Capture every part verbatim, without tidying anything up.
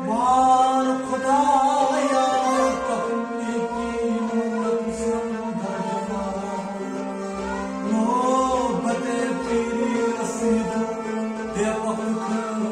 وار خدایا، پکن کی نعمت سمندر جمال۔ نوبت پیری رسید، دے وقت کھن۔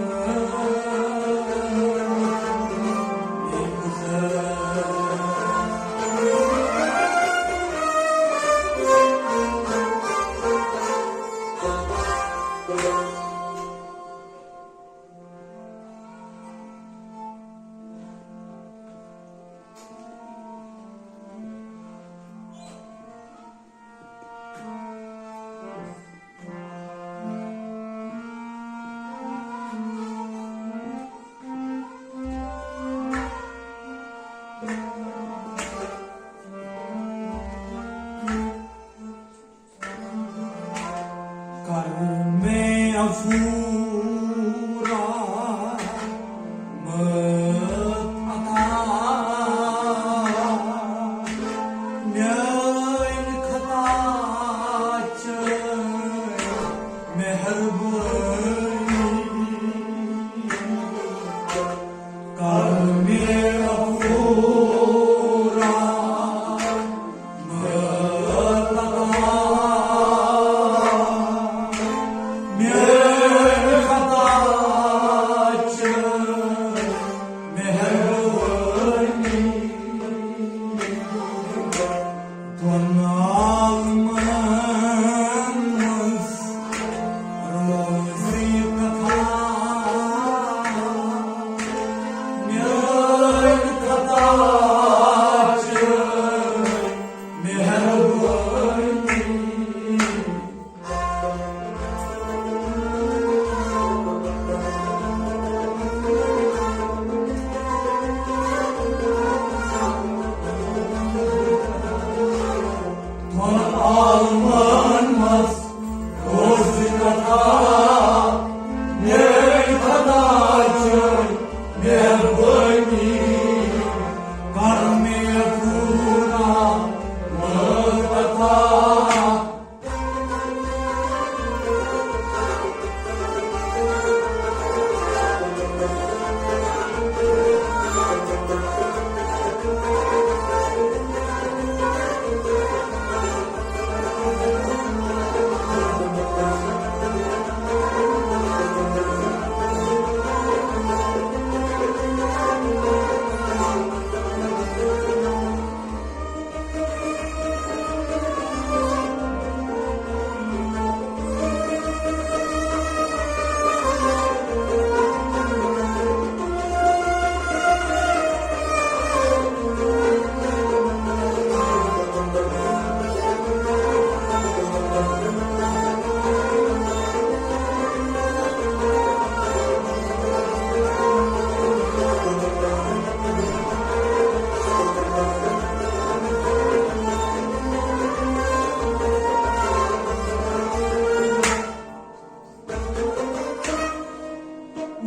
کر مےٚ عفو رحمت عطا، میٲنۍ خطا چھِ مہربٲنی۔ کر مےٚ عفو رحمت عطا، میٲنۍ خطا چھِ مہربٲنی۔ دۄن عالمن منٛز روزی کتھا، میٲنۍ خطا چھِ مہربٲنی۔ دۄن عالمن منٛز روزِ کتھا، میٲنۍ خطا چھِ مہربٲنی۔ کر مےٚ پوٗرٕ وٲر عطا۔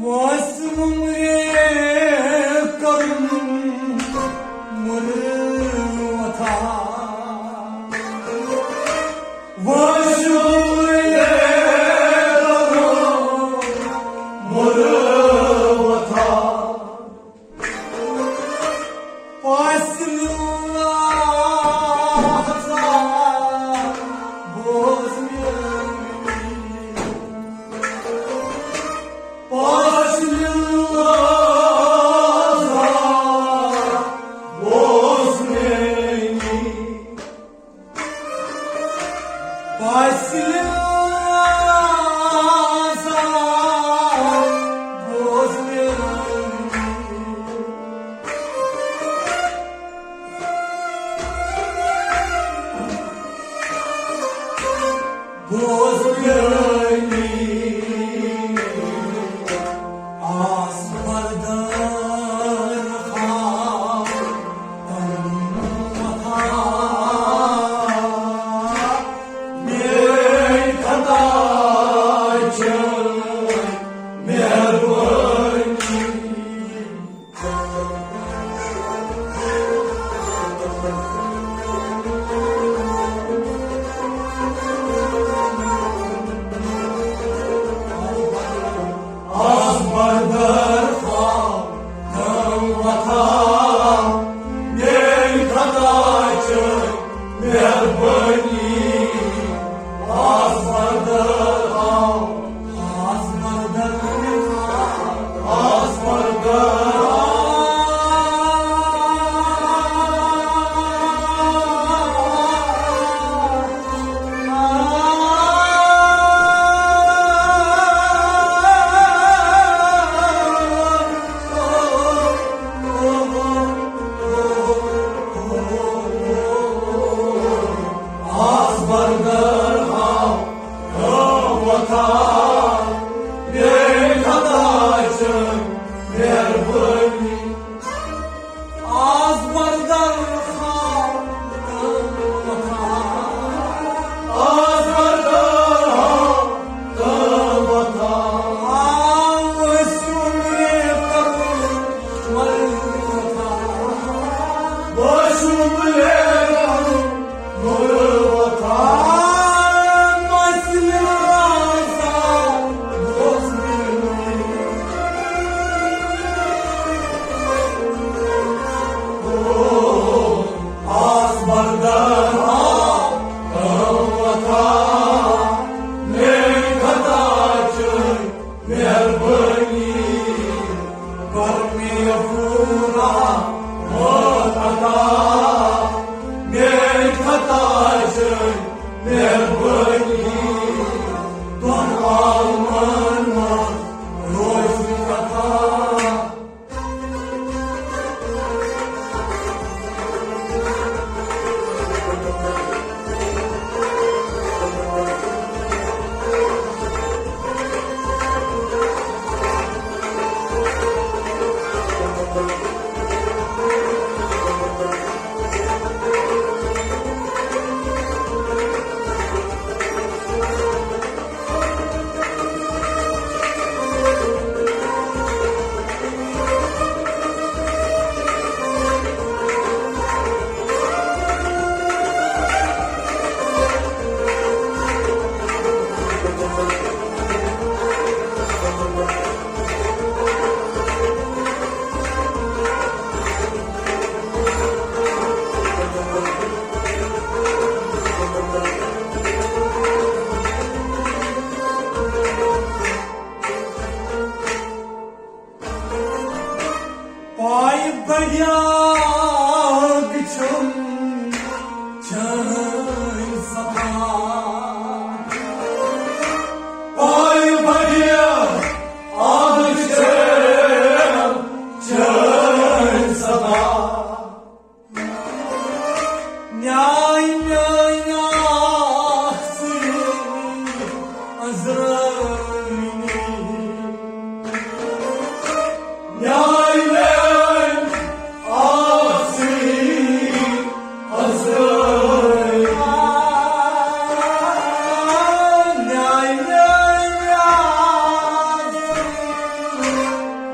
وس عمرِ کرم مر وطا۔ وس عمرِ کرم مر وطا۔ پاسل لحظہ بوز میٲنی۔ پاسل لحظہ بوز میٲنی۔ پاسل لحظہ بوز میٲنی۔ بوز میٲنی۔ آس بردار خاک میٲنۍ خدا چھِ مہربٲنی، آز پردٕ آو، آز پردٕ آو، آز پردٕ آو۔ آز بردر آو، آو وطا، میٲنۍ خدا چھِ مہربٲنی۔ آز بردر آو، آو وطا، آز بردر آو، آو وطا، آو وسیوم ریتر مہربٲنی کر مےٚ پوٗرٕ وقت عطا، میٲنۍ خطا چھِ مہربٲنی، دۄن عالمن منٛز روزِ کتھا۔ پاے بڑیاگ چھم چٲنۍ صفا۔ پاے بڑیاگ چھم چٲنۍ صفا۔ نیاے میٲنۍ آسہٕ عذرٲنی۔ نیاے میٲنۍ آسہٕ عذرٲنی۔ نیاے میٲنۍ آسہٕ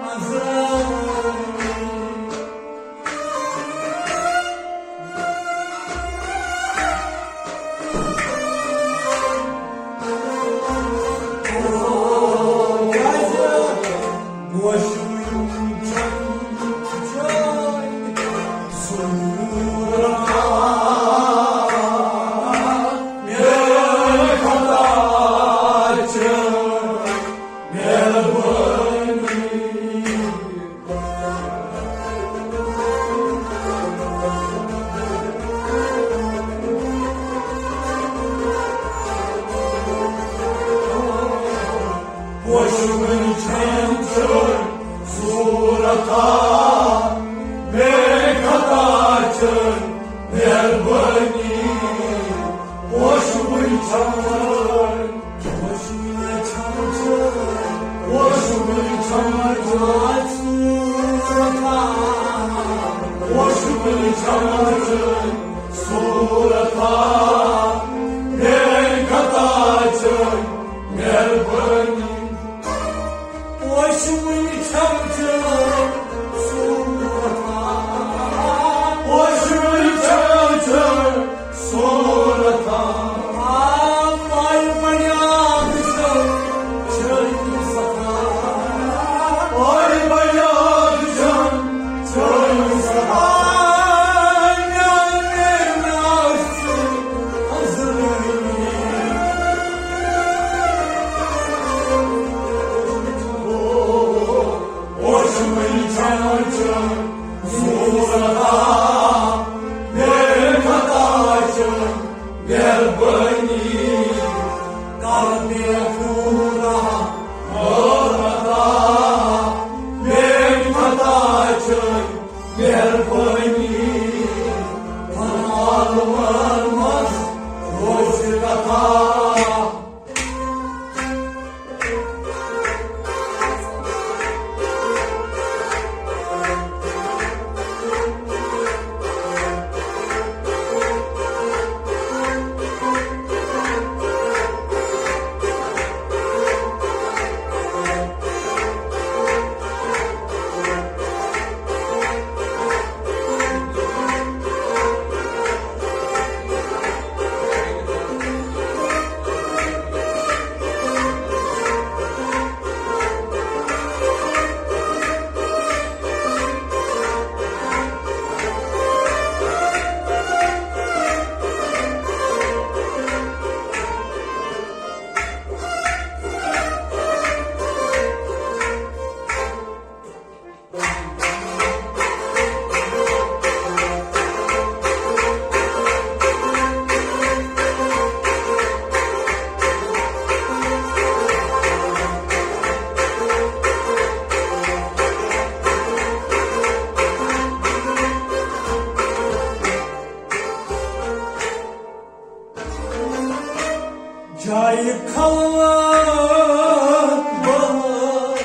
عذرٲنی۔ صورتا، میٲنۍ خطا چھِ، مہربٲنی کر مےٚ پوٗرٕ۔ صورتا، میٲنۍ خطا چھِ، مہربٲنی کر عالمن منٛز روزِ کتھا۔ جایہِ خلوت بہٕ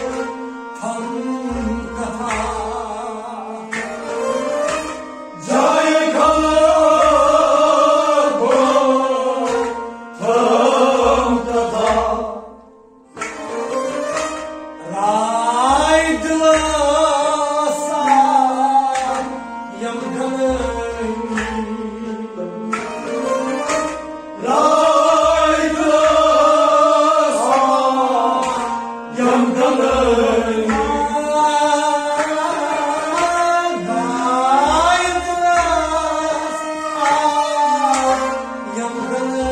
تھم کتھا۔ جایہِ خلوت بہٕ تھم کتھا۔ راے دِلاسا یم گنٲنی۔ راے دِلاسا یم گنٲنی۔ راے دِلاسا یم گنٲنی۔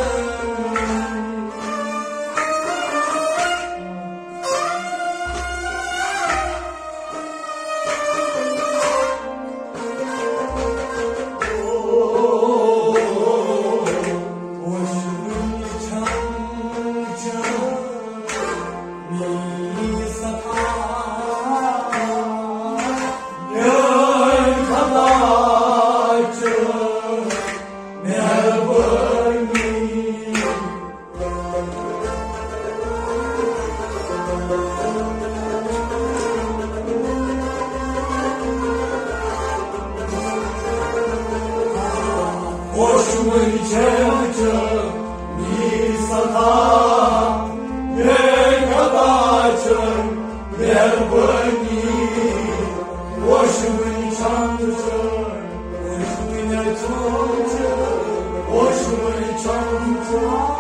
خۄشوٕنۍ چھم چٲنی صدا، میٲنۍ خۄدا چھم مہربٲنی۔ خۄشوٕنۍ چھم چٲنۍ، خۄشوٕنۍ چھم چٲنۍ، خۄشوٕنۍ چھم چٲنۍ۔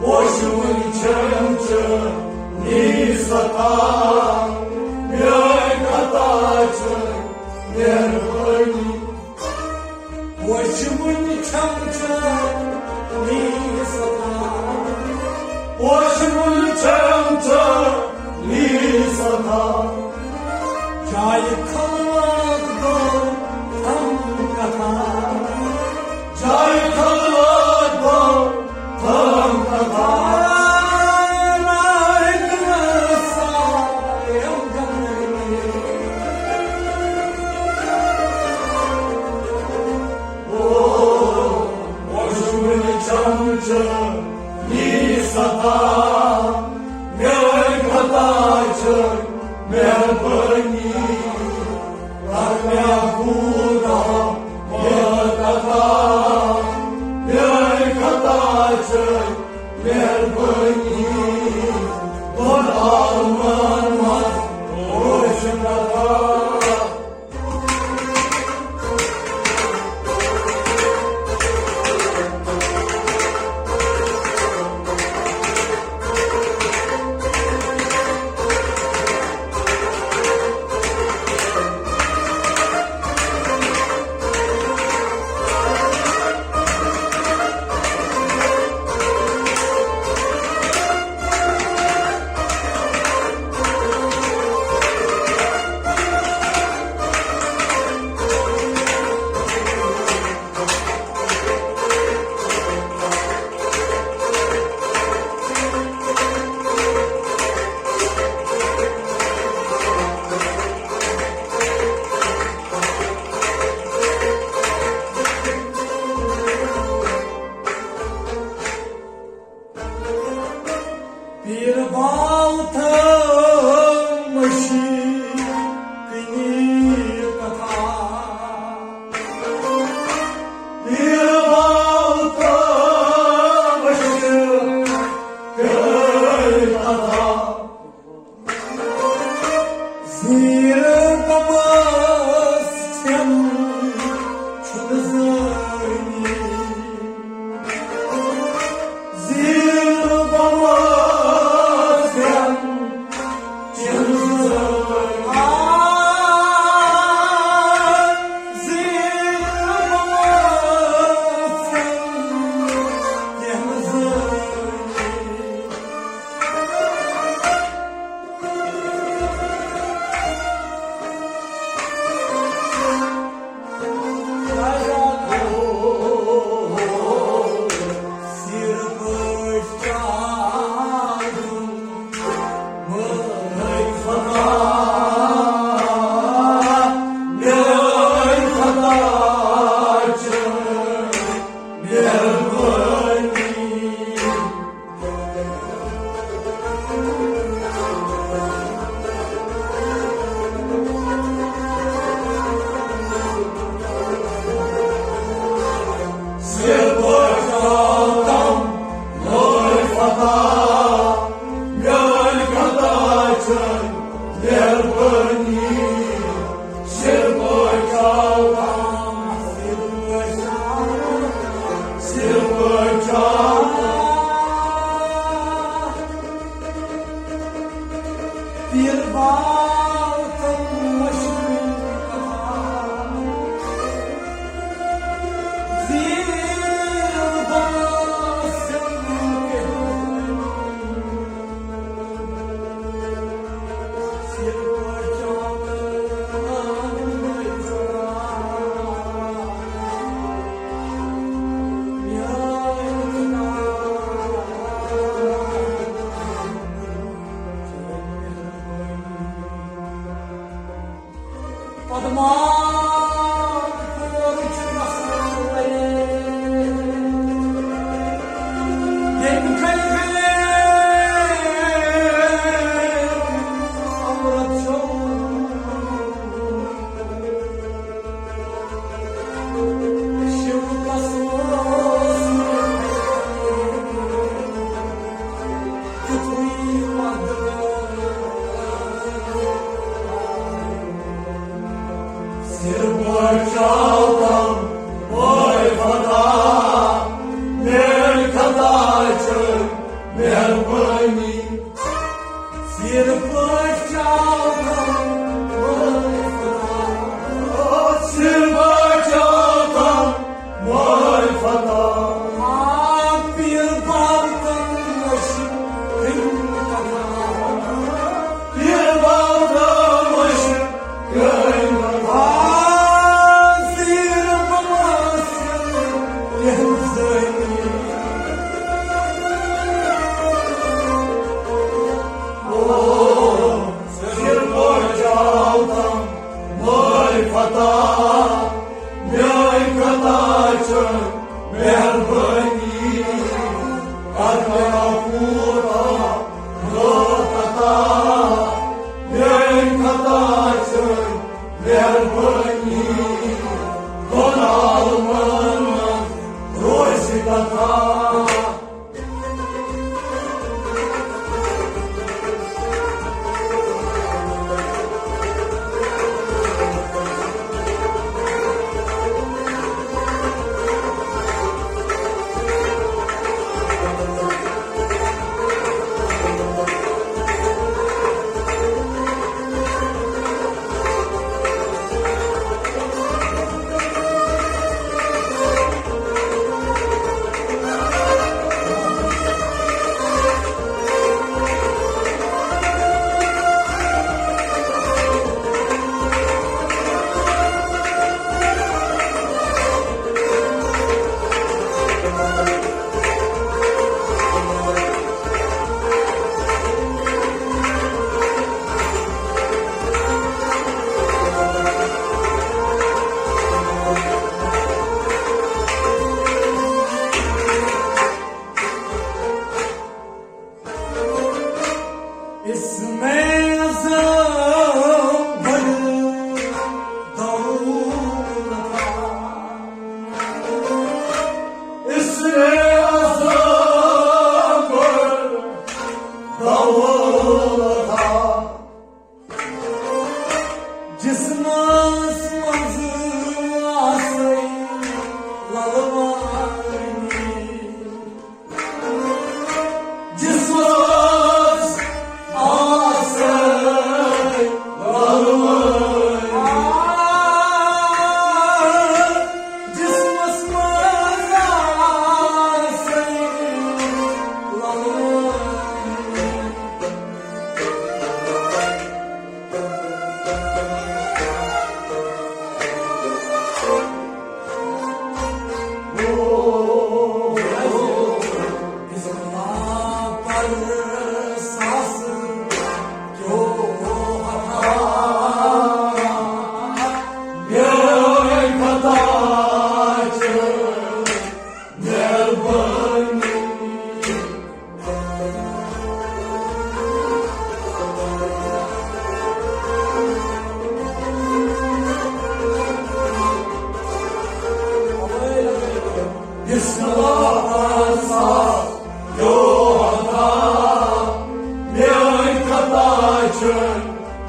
خۄشوٕنۍ چھم چٲنی صدا، میٲنۍ خۄدا چھم مہربٲنی۔ خۄشوٕنۍ چھم چٲنی صدا، خۄشوٕنۍ چھم چٲنی صدا۔ جایہِ خلوت گوٚو تھم کتھا، جایہِ خلوت گوٚو تھم کتھا۔ خۄشوٕنۍ چھم چٲنی صدا، میٲنۍ خۄدا چھم مہربٲنی۔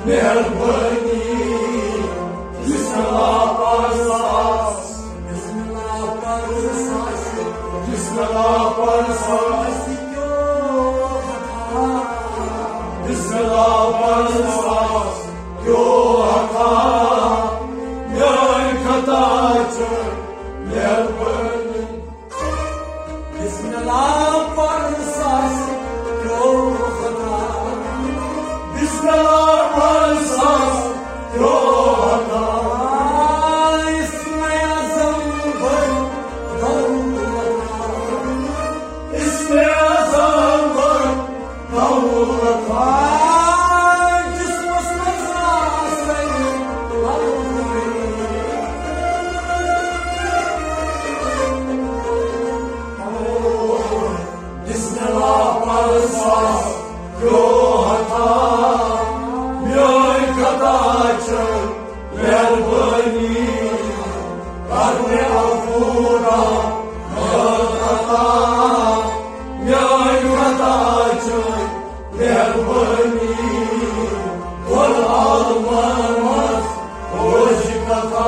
مہربٲنی۔ بسم اللہ پرساس۔ بسم اللہ پرساس۔ بسم اللہ پرساس۔ بسم اللہ پرساس۔ کیوں ہتا؟ میٲنۍ خطا چھِ، مہربٲنی۔ بسم اللہ پرساس، کیوں ہتا؟ بسم اللہ پرساس، کیوں ہتا؟ اسم اعظم بن دولت۔ اسم اعظم بن دولت۔ جسمس منٛز آسن۔ بسم اللہ پرساس، کیوں ہتا؟ میٲنۍ خطا چھِ، مہربٲنی۔ کر مےٚ عفو، میٲنۍ خطا، میٲنۍ خطا چھِ، مہربٲنی۔ کُل عالمن منٛز روزِ خطا۔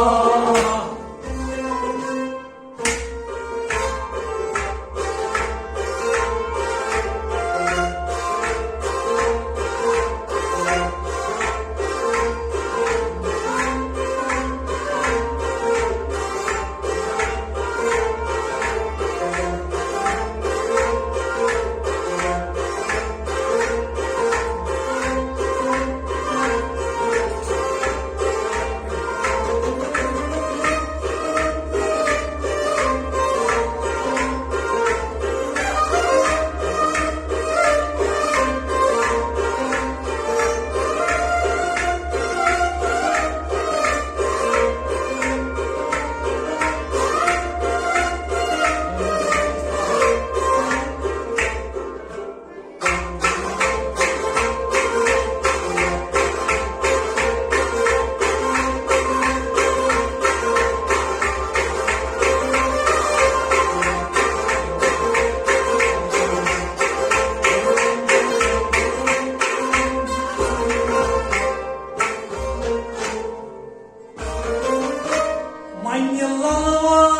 وۄنۍ لوژُم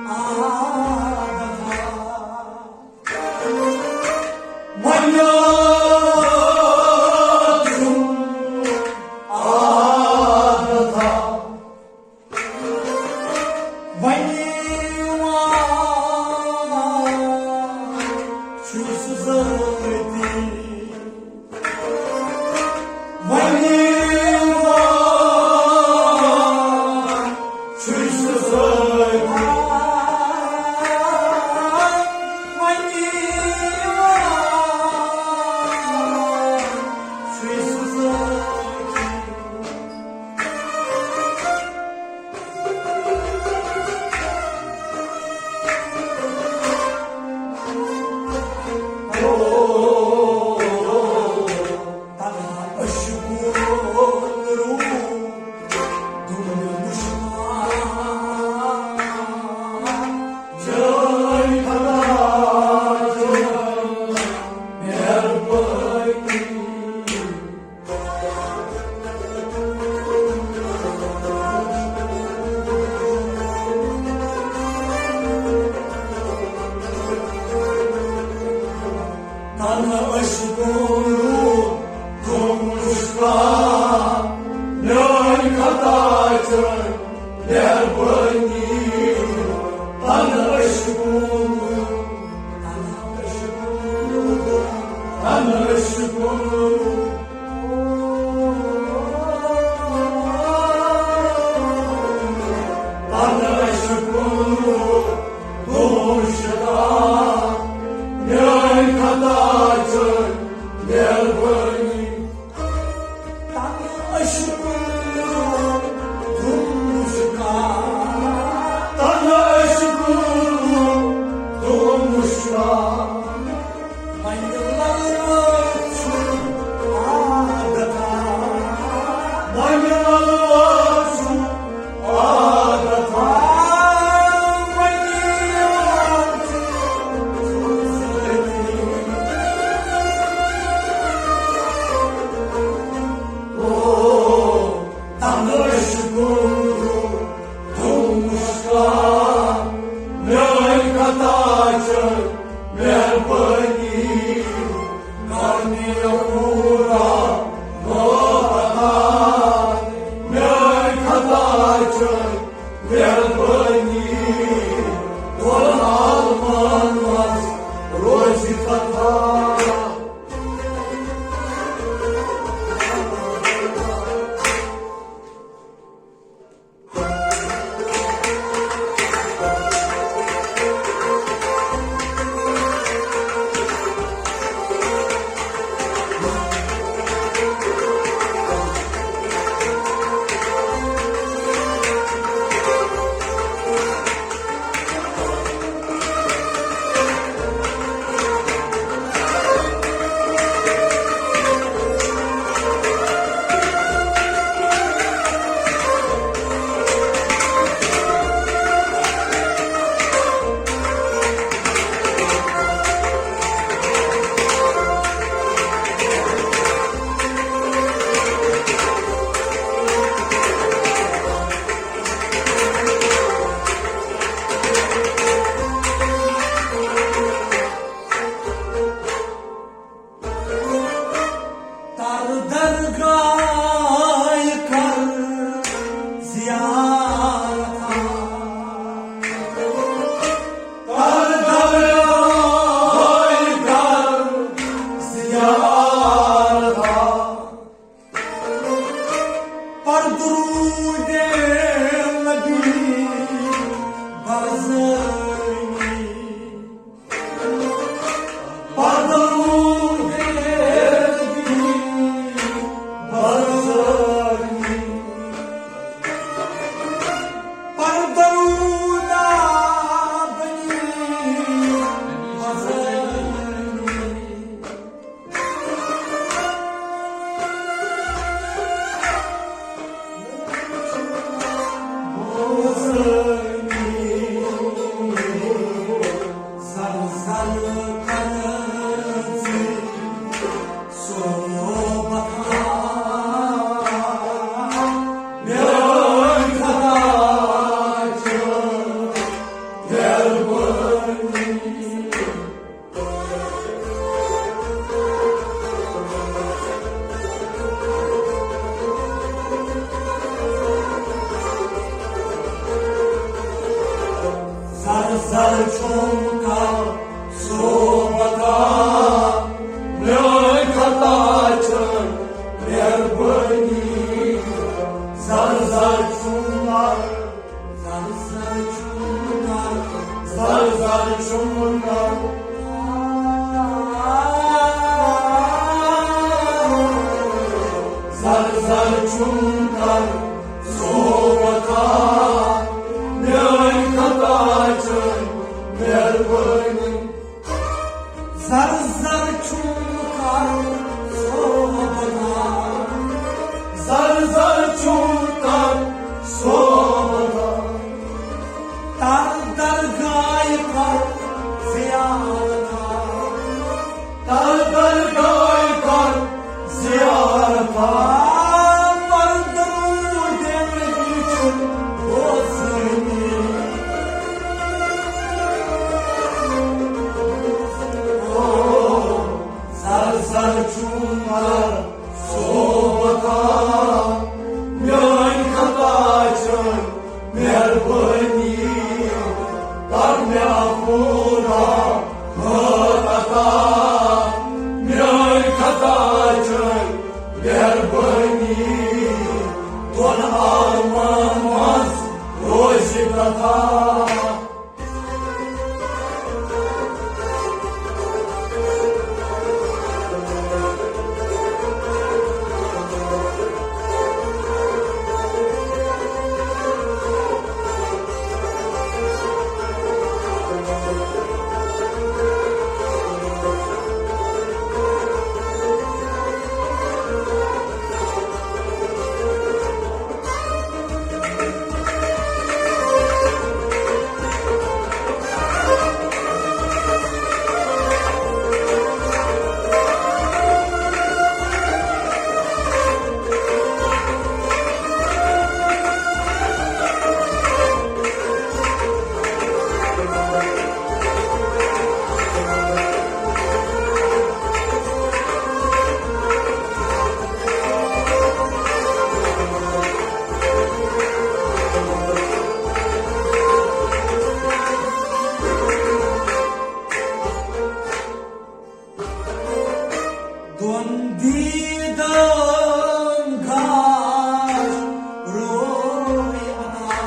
عادتھا۔ وۄنۍ لوژُم عادتھا۔ وۄنۍ یِوان چھُس ذٲتی۔ وۄنۍ یِوان چھُس ذٲتی۔ وۄنۍ یِوان چھُس ذٲتی۔ تنہٕ عشقُک روٗد گوٚو مُشکا، میٲنۍ خطا چھِ مہربٲنی۔ تنہٕ عشقُک روٗد، تنہٕ عشقُک روٗد، تنہٕ عشقُک روٗد۔ پنہٕ عشقُک دوش کا، میٲنۍ خطا چھِ مہربٲنی۔ پنہٕ عشقُک دوش کا، پنہٕ عشقُک دوش کا۔ وۄنۍ للہٕ دیدن گاش روی عطا۔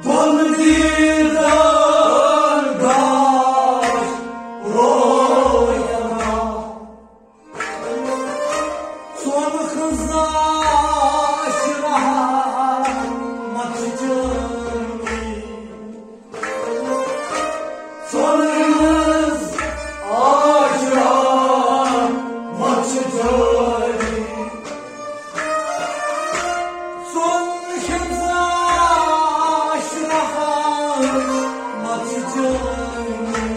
دون دیدن گاش روی عطا۔ سون خزا شرحا مت جانی۔ سون خز آشرا مت جانی۔ سون خزا شرحا مت جانی۔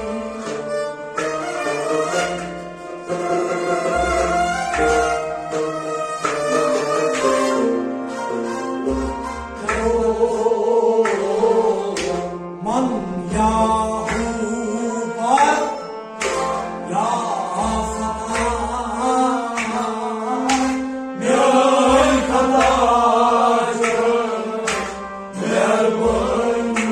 من یا ہو پر یا خطا، میٲنۍ خطا چھِ مہربٲنی۔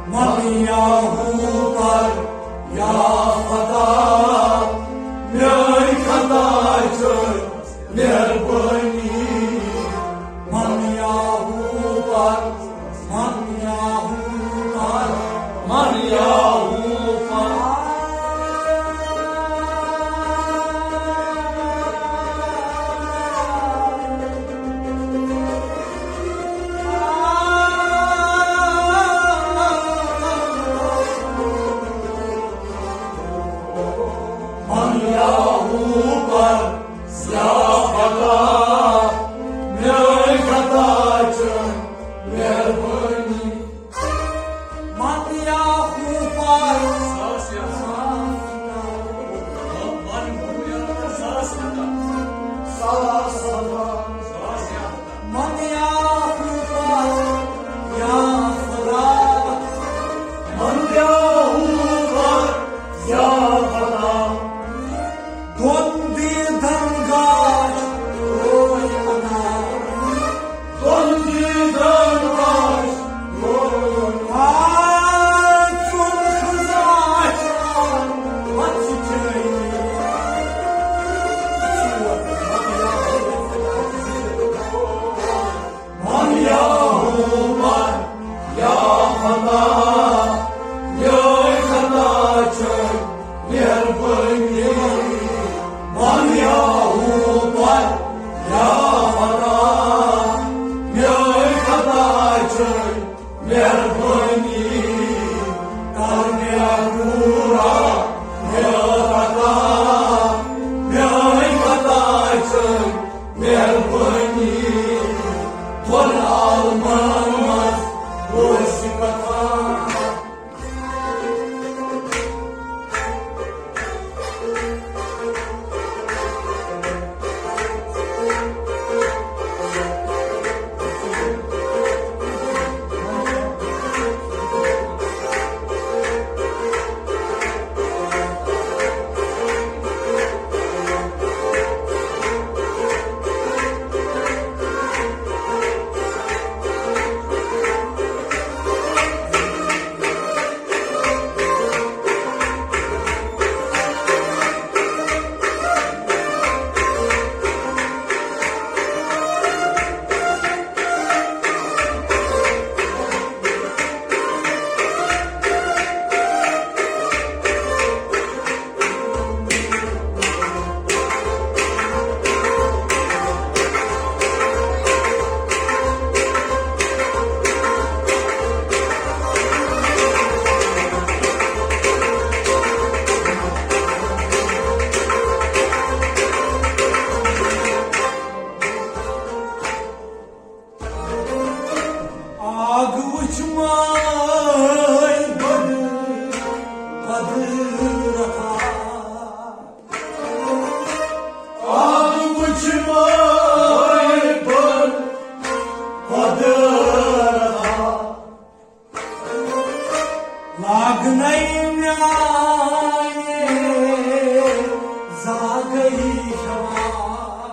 من یا ہو پر یا خطا، میٲنۍ خطا چھِ مہربٲنی۔ من یا ہو پر، من یا ہو پر، من یا ہو پر۔ من یا ہو پر یا خطا، میٲنۍ خطا چھِ مہربٲنی۔ من یا ہو پر۔ ساس یا۔ من یا ہو پر یا خدا۔ من یا ہو پر یا خدا۔ دون دیدن گاش روی عطا۔ دون دیدن گاش روی عطا۔ آ، ژوٚن خزاچ وَژھ چٲنی۔ من یا ہو پر یا خطا، میٲنۍ خطا چھِ مہربٲنی۔ من یا ہو پر یا خطا، میٲنۍ خطا چھِ مہربٲنی۔ کر مےٚ پوٗرٕ میٲنۍ خطا، میٲنۍ خطا چھِ مہربٲنی۔ دۄن عالمن منٛز روزِ کتھا۔ آگ وٕچھ ماے بٔڑ قدرتا۔ آب وٕچھ ماے بٔڑ قدرتا۔ لاگنے میانہِ زاگئی ہوا۔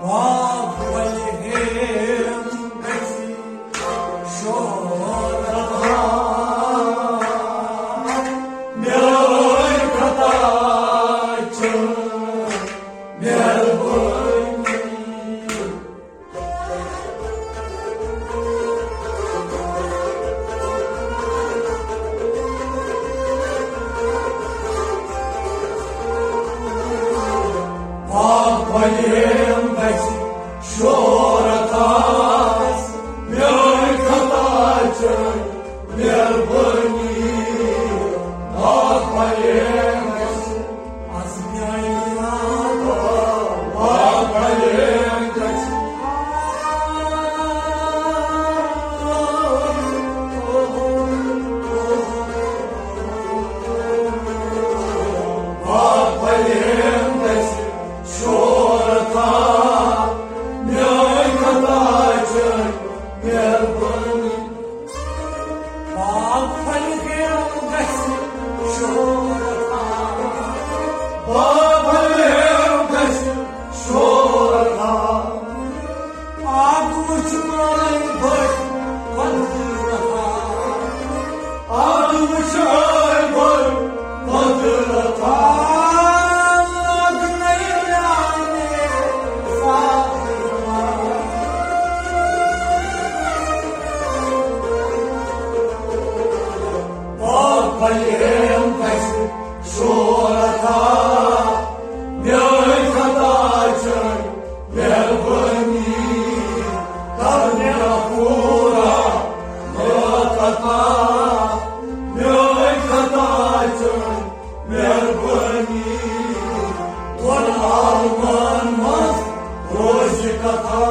باغ پلہِ ہیم گژھِ شورا، میٲنۍ خطا چھِ مہربٲنی۔ پاک پلیم گژھِ شہرت آس، میٲنۍ خطا چھِ مہربٲنی۔ پاک پلیم گژھِ پاک پھلہِ ہیو گژھِ شورا۔ پاک پھلہِ ہیو گژھِ شورا۔ آب وٕچھ مٲلۍ بٔڑۍ قۄدرتا۔ آب وٕچھ مٲلۍ بٔڑۍ قۄدرتا۔ لوگ نٔے میانہِ فاطمہ۔ پاک پھلہِ ہیو گژھِ شورا۔ میٲنۍ خطا چھِ مہربٲنی، کر مےٚ پوٗرٕ میٲنۍ خطا۔ میٲنۍ خطا چھِ مہربٲنی، دۄن عالمن منٛز روزِ کتھا۔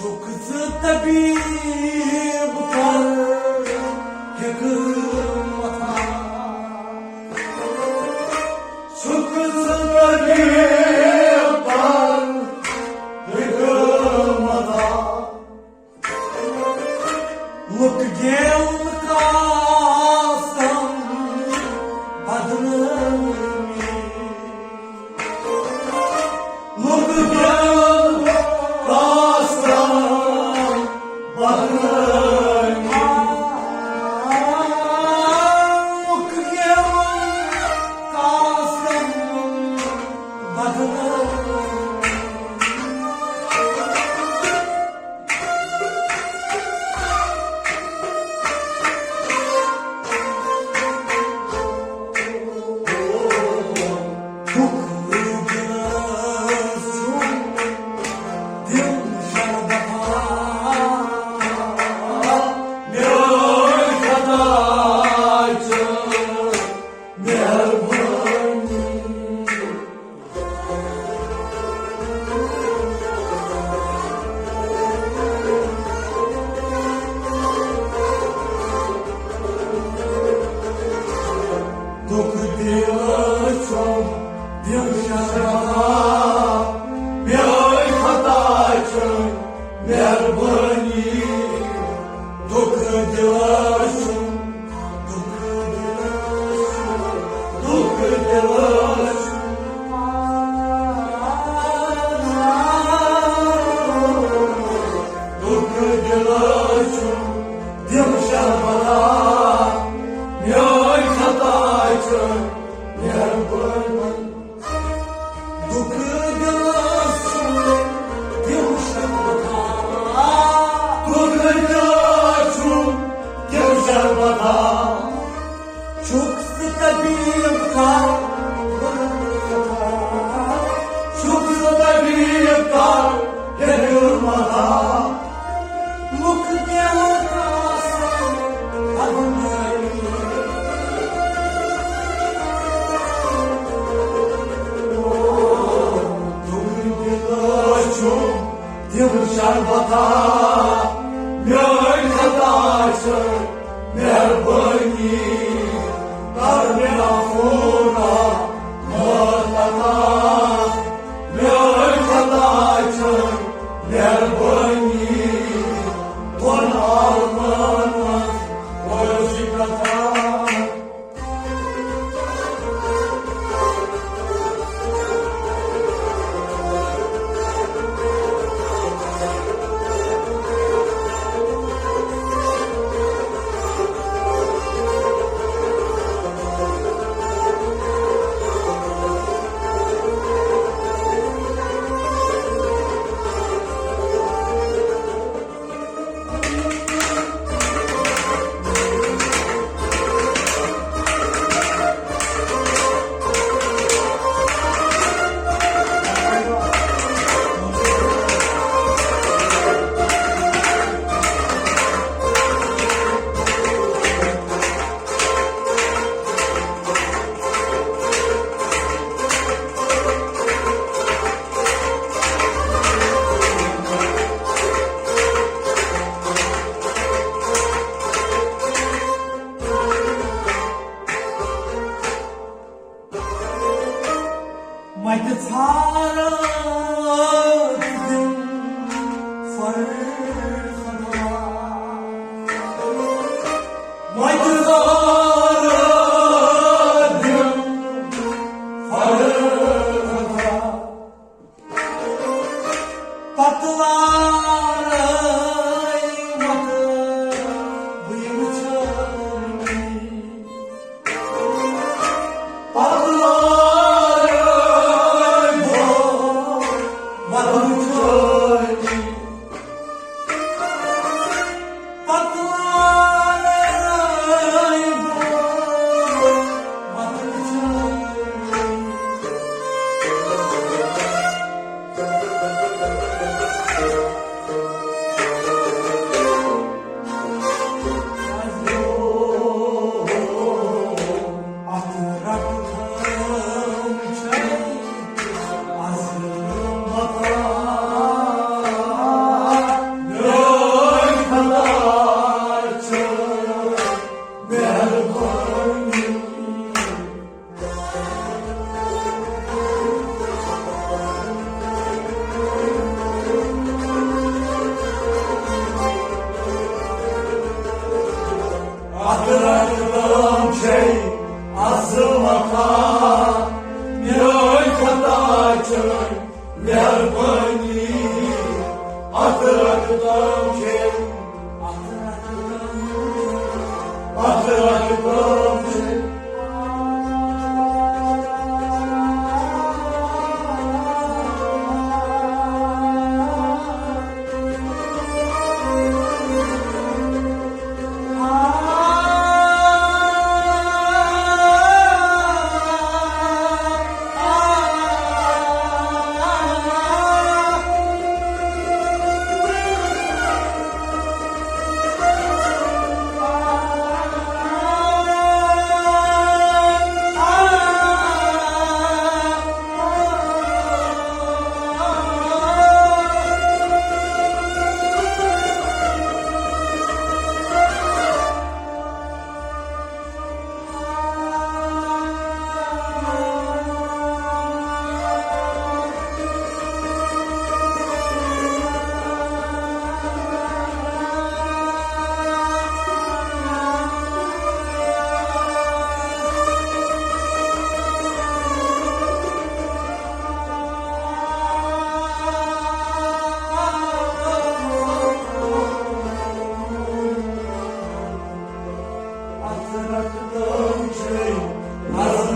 چھُکھ ژٕ طبیب، کر حکمتا۔ چھُکھ ژٕ طبیب، کر حکمتا۔ لُکھ گیوُن کاسن بدنٲمی۔ لُکھ گیوُن کاسن بدنٲمی۔ لُکھ گیوُن کاسن بدنٲمی۔ دُکھ دِل چھُم دِل شرمتا، میٲنۍ خطا چھِ مہربٲنی۔ دُکھ دِل چھُم، دُکھ دِل چھُم، دُکھ دِل چھُم۔ دُکھ دِل چھُم دِل شرمتا، میٲنۍ خطا چھِ مہربٲنی۔ دُکھ دِلس چھُ تِم شربتا، دُکھ دِلس چھُ تِم شربتا۔ چھُکھ ژٕ طبیب کا، چھُکھ ژٕ طبیب کا، کیٛاہ متا؟ لُکھ دِل آسان اَگنٲوِتھ۔ تُہُنٛد دِل چھُ دِل شربتا، میٲنۍ خدا چھِ مہربٲنی، کر مےٚ پوٗرٕ مٲلہٕ۔ میٲنۍ خدا چھِ مہربٲنی، دۄن عالمن منٛز وٲجہِ کتھا۔ متہِ ژھارت دِم فرق خدا۔ متہِ ژھارت دِم فرق خدا۔ پتہٕ لارے متہٕ بہٕ وٕچھے۔ پتہٕ لارے بہٕ متہٕ وٕچھے۔ پتہٕ لارے بہٕ متہٕ وٕچھے۔ اتھ رنگہٕ کٲم چھے اصل مقام، میٲنۍ خدا چھے مہربٲنی۔ اتھ رنگہٕ کٲم چھے، اتھ رنگہٕ کٲم چھے۔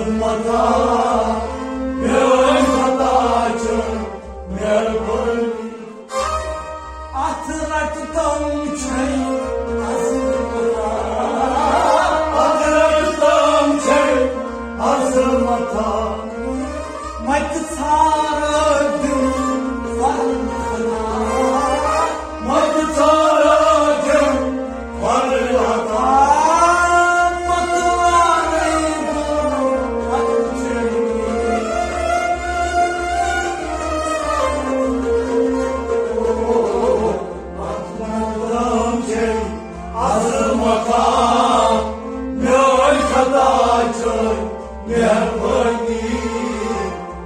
متا میٲنۍ خطا چھِ مہربٲنی۔ اتھ رٹتم چھے اصل متا۔ اتھ رٹتم چھے اصل متا۔ مت ژھار دل فرد خدا۔ مت ژھار دل فرد خدا۔ مت وارے دونوں اتھ چھے۔ مت وارے عظمتا، میٲنۍ خطا چھے مہربٲنی،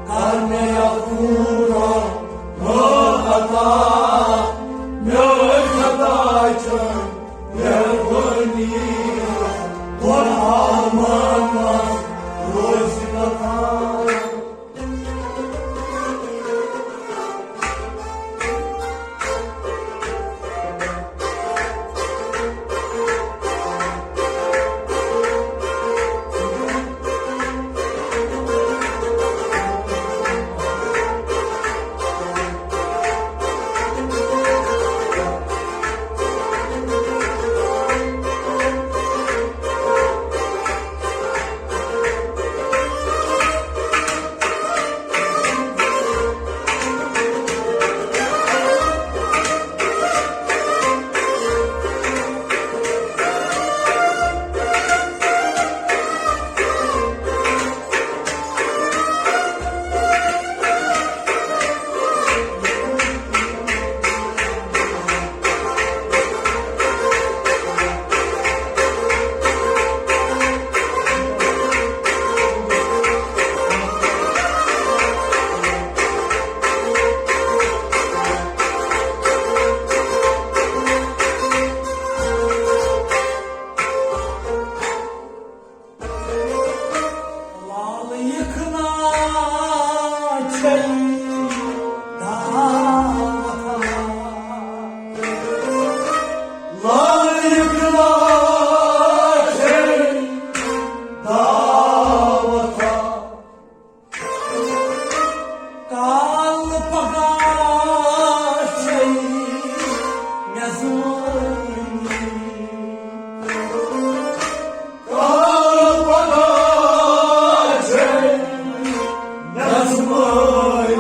کر مےٚ عفو، میٲنۍ خطا، میٲنۍ خطا چھے مہربٲنی، دۄن عالمن منٛز روزِ کتھا۔ لال یخنا چھے دعوت۔ لال یخنا چھے دعوت۔ کال پگاہ چھے میزبانی۔ کال پگاہ چھے میزبانی۔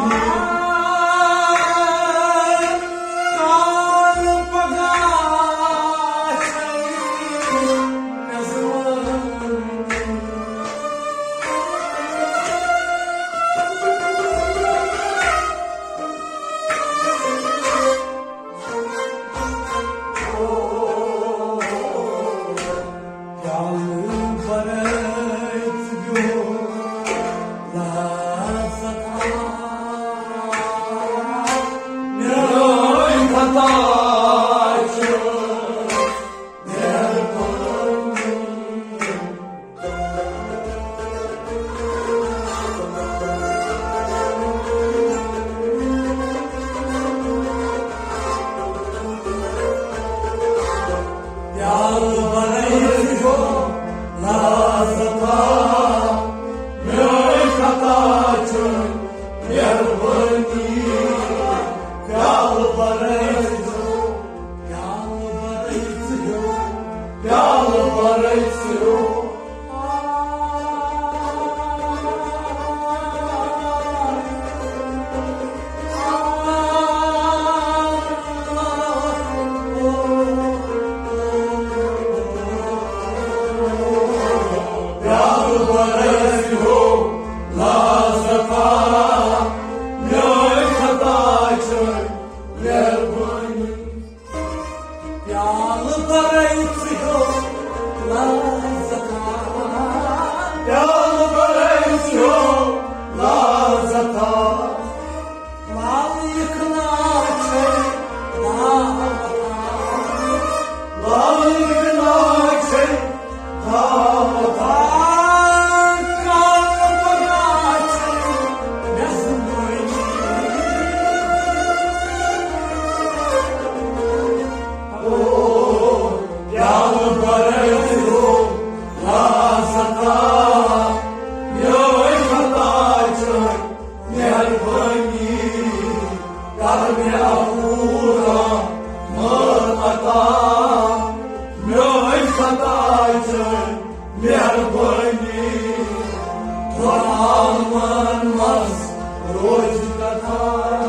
منٛز روزِ کتھا۔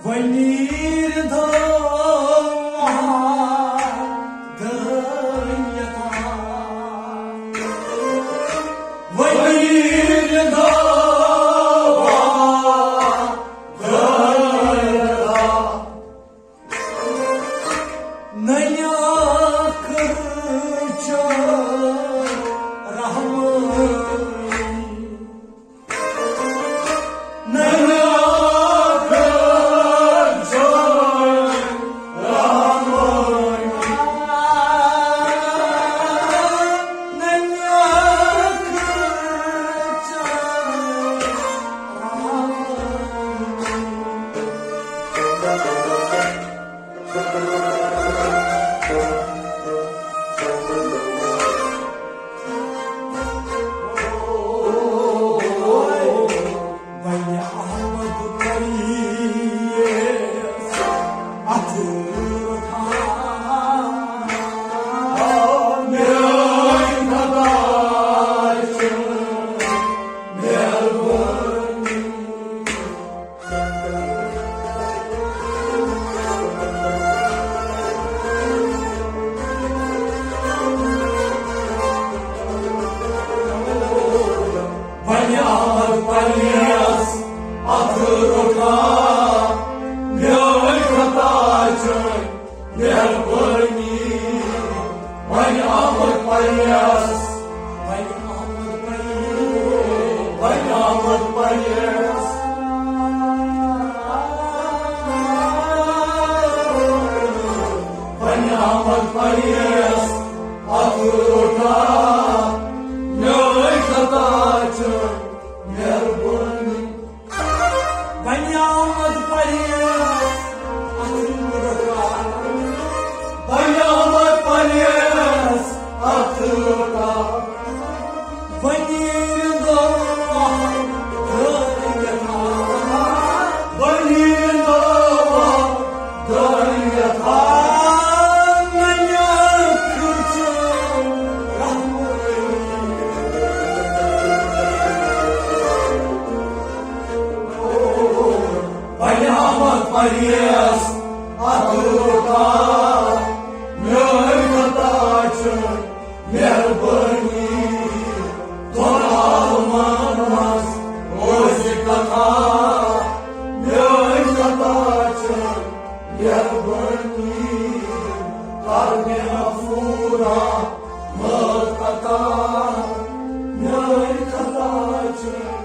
ونیر دو دنیتا، ونیر دو دنیتا۔ ننیا کر چا رحمان۔ ننیا کر چا رحمان۔ ننیا کر چا رحمان۔ بنہِ احمد پریس اتھ رکھا۔ میٲنۍ خداے چھُ مہربٲنی۔ بنیاد پلیس اتھ رکا، میٲنۍ خطا چھِ مہربٲنی۔ بنیاد پلیس، بنیاد پلیس، بنیاد پلیس، بنیاد پلیس اتھ رکا، میٲنۍ خطا چھِ مہربٲنی۔ بنیاد پلیس اتھ رکا، بنیاد پلیس اتھ رکا۔ ونیر دو دنیتا، ونیر دو دنیتا۔ ننیا کر چا رحمان۔ بنیاد پلیس اتھ رکا، میٲنۍ خطا چھِ مہربٲنی۔ دۄن عالمن منٛز روزِ کتھا، میٲنۍ خطا چھِ مہربٲنی۔ کر مےٚ پوٗرٕ مٲفۍ خطا، میٲنۍ خطا چھِ